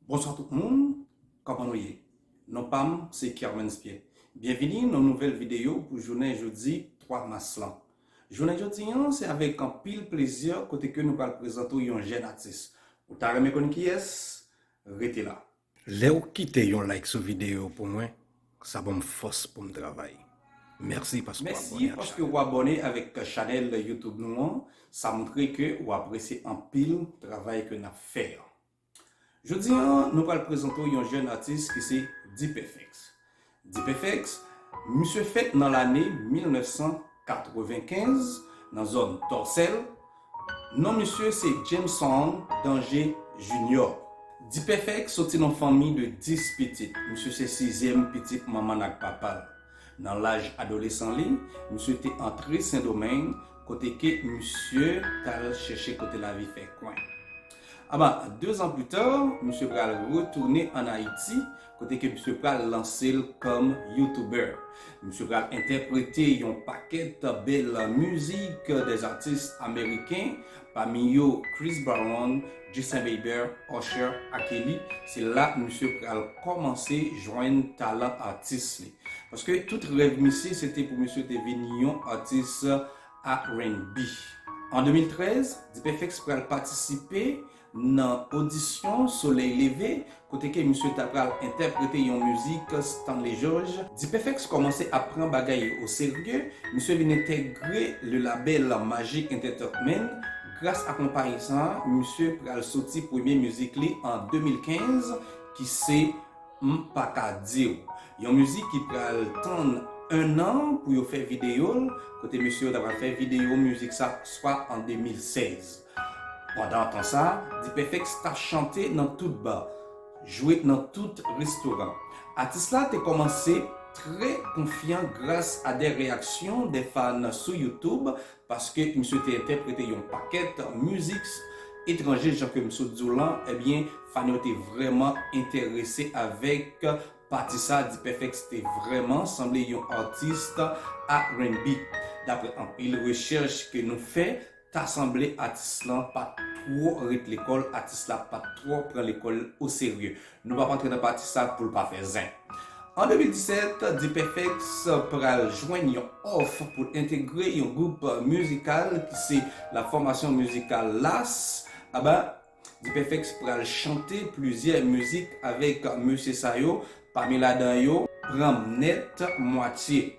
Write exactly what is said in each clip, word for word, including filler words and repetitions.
Bonswa tout moun, kòman nou ye? Non pa m se Kermens Pierre. Byenvini nan nouvèl videyo pou jounen jodi twa mas lan. Jounen jodi an, se avèk anpil plezi kote ke nou pral prezante w yon jèn atis. Ou ta renmen konn kiyès? Rete la. Lè w kite yon like sou videyo pou mwen, sa ban m fòs pou m travay. Mèsi paske w abòne ak chanèl. Mèsi paske w abòne avèk chanèl YouTube nou an. Sa montre ke w apresye anpil travay ke n ap fè an. Jodi an, nou pral prezante w yon jèn atis ki se D-Perfex. D-Perfex, misye fèt nan lane mil nèf san katrevenkenz nan zòn Tòsèl. Non misye se Jameson Danger Junior. D-Perfex soti nan fanmi de dis pitit. Misye se sizyèm pitit manman l ak papa l. Nan laj adolesan li, misye te antre Sendomeng, kote ke misye t al chèche kote lavi fè kwen. Aba, de zan pli ta, misye pral retounen ann Ayiti, kote ke misye pral lanse l kòm YouTuber. Misye pral entèprete yon pakèt bèl mizik dè atis ameriken, pami yo Chris Brown, Justin Bieber, Usher, ak Kelly. Se la misye pral kòmanse jwenn talan atis li. Paske tout rèv misye, se te pou misye te vin yon atis R and B. An de mil trèz, D-Perfex pral patisipe nan odisyon Solèy Leve, kote ke misye ta pral entèprete yon mizik Stanley George. D-Perfex kòmanse ap pran bagay yo oserye, misye vin entegre le labèl Magic Entertainment. Gras a konpayi sa a, misye pral soti premye mizik li an de mil kenz, ki se M pa ka di w. Yon mizik ki pral tann en an pou yo fè videyo l, kote mesye yo ta pral fè videyo mizik sa swa an de mil sèz. Pandan tan sa, D-Perfex t ap chante nan tout ba, jwe nan tout restoran. Atis la te kòmanse trè konfyan gras a de reyaksyon de fan sou YouTube, paske misye te entèprete yon pakèt mizik etranje, jan ke m sot di w lan, ebyen, fan yo te vrèman enterese avèk pati sa. D-Perfex te vrèman sanble yon atis R and B. Daprè anpil rechèch ke nou fè, ta sanble atis lan pa t twò ret lekòl, atis la pa t twò pran lekòl oserye. Nou p ap antre nan pati sa pou l pa fè zen. An de mil disèt, D-Perfex pral jwenn yon òf pou l entegre yon gwoup mizikal ki se la fòmasyon mizikal Las. Aba, D-Perfex pral chante plizyè mizik avèk mesye sa yo, pami ladan yo, Pran m nèt, Mwatye.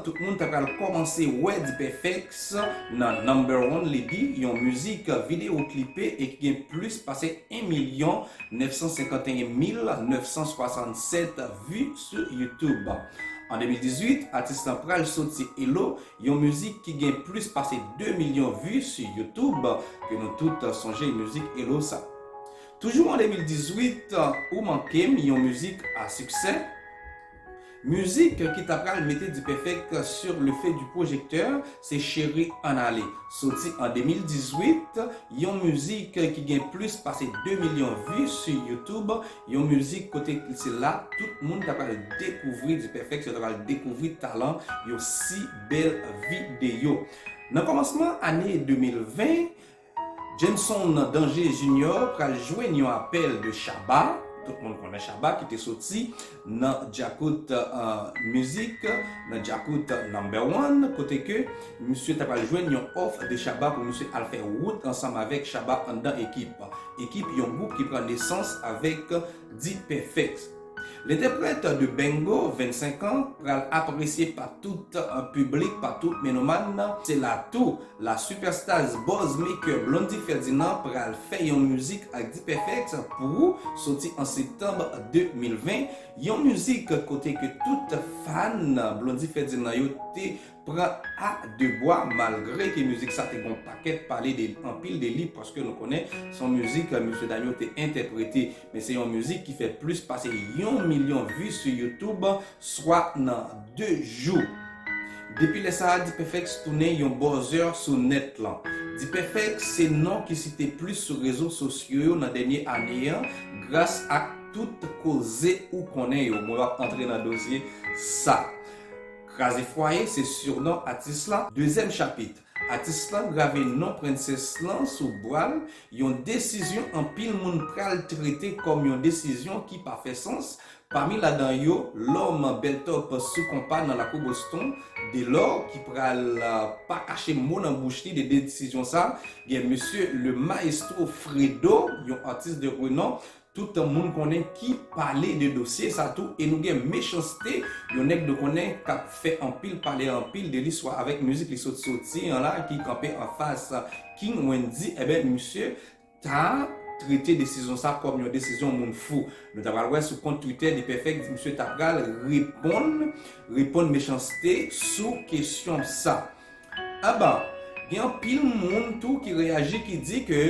Tout moun ta pral kòmanse wè D-Perfex nan Number One Lady, yon mizik videyo klipe e ki gen plis pase en milyon nèf san senkanteyen mil nèf san swasannsèt vi sou YouTube. An de mil dizuit, atis lan pral soti Elo, yon mizik ki gen plis pase de milyon vi sou YouTube, ke nou tout sonje mizik Elo sa. Toujou an de mil dizuit, Ou Manke M, yon mizik a siksè. Mizik ki ta pral mete D-Perfex sur le feu du projecteur, se Cheri Ann Ale. Soti an de mil dizuit, yon mizik ki gen plis pase de milyon vi sou YouTube, yon mizik kote se la tout moun ta pral dekouvri D-Perfex, yo ta pral dekouvri talan yon si bèl videyo. Nan kòmansman ane de mil ven, Jameson Danger Junior pral jwenn yon apèl de Shabba. Tout moun konnen Shabba ki te soti nan Djakout, euh, Music, nan Djakout Number One, kote ke misye ta pral jwenn yon òf de Shabba pou misye al fè wout ansanm avèk Shabba anndan Ekip. Ekip, yon gwoup ki pran nesans avèk D-Perfex. Lentèprèt de Bengo, vennsenk an, pral apresye pa tout, euh, piblik, pa tout menoman. Se la tou, la superstars Boz Maker Blondy Ferdinand pral fè yon mizik ak D-Perfex pou soti an septanm de mil ven. Yon mizik kote ke tout fan Blondy Ferdinand yo te pran a de bwa, malgre ke mizik sa te gon pakèt pale de, anpil de li, paske nou konnen se yon mizik, euh, mesye dam yo te entèprete, men se yon mizik ki fè plis pase yon milyon vi sou YouTube, swa nan de jou. Depi lè sa a, D-Perfex tounen yon buzzer sou nèt lan. D-Perfex se non ki site plis sou rezo sosyo yo nan dènye ane an, gras ak tout koze ou konnen yo. Mwen p ap antre nan dosye sa. Kraze Fwaye se surnon atis la. Dezyèm chapit. Atis lan grave non prensès lan sou bra l, yon desizyon anpil moun pral trete kòm yon desizyon ki pa fè sans, pami ladan yo Lòm Bèltòp sou konpa nan lakou Boston, Delò ki pral pa kache mo nan bouch li de desizyon sa, gen mesye Le Maestro Fredo, yon atis de renon, tout moun konnen ki pale de dosye sa tou, e nou gen Mechanste, yon nèg nou konnen k ap fè anpil pale anpil de li swa avèk mizik li sot soti an la ki kanpe anfas King Wendy, enben misye ta trete desizyon sa kòm yon desizyon moun fou. Nou ta pral wè sou kont Twitter D-Perfect di misye ta pral reponn, reponn Mechanste sou kesyon sa. Anben, gen anpil moun tou ki reyaji ki di ke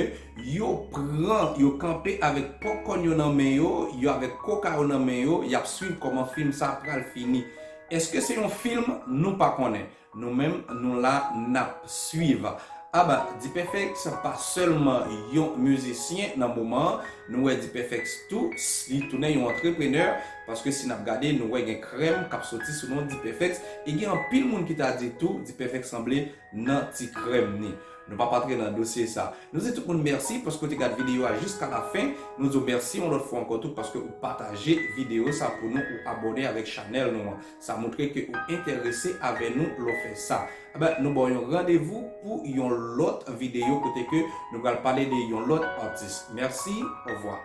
yo pran, yo kanpe avèk popcorn yo nan men yo, yo avèk koka yo nan men yo, y ap swiv kòman fim sa pral fini. Èske se yon fim? Nou pa konnen. Nou menm, nou la, n ap swiv. Anben, D-Perfect pa sèlman yon mizisyen nan moman an, nou wè D-Perfect tou, li tounen yon antreprenè, paske si n ap gade, nou wè gen krèm k ap soti sou non D-Perfect, e gen anpil moun ki ta di tou, D-Perfect sanble nan ti krèm ni. Nou p ap antre nan dosye sa. Nou di tout moun mèsi paske w te gade videyo a jiska lafen. Nou di w mèsi yon lòt fwa ankò tou paske ou pataje videyo sa pou nou, ou abòne avèk chanèl nou an. Sa montre ke ou enterese avè nou lè w fè sa. Enben, nou ba w yon randevou pou yon lòt videyo kote ke nou pral pale de yon lòt atis. Mèsi, orevwa.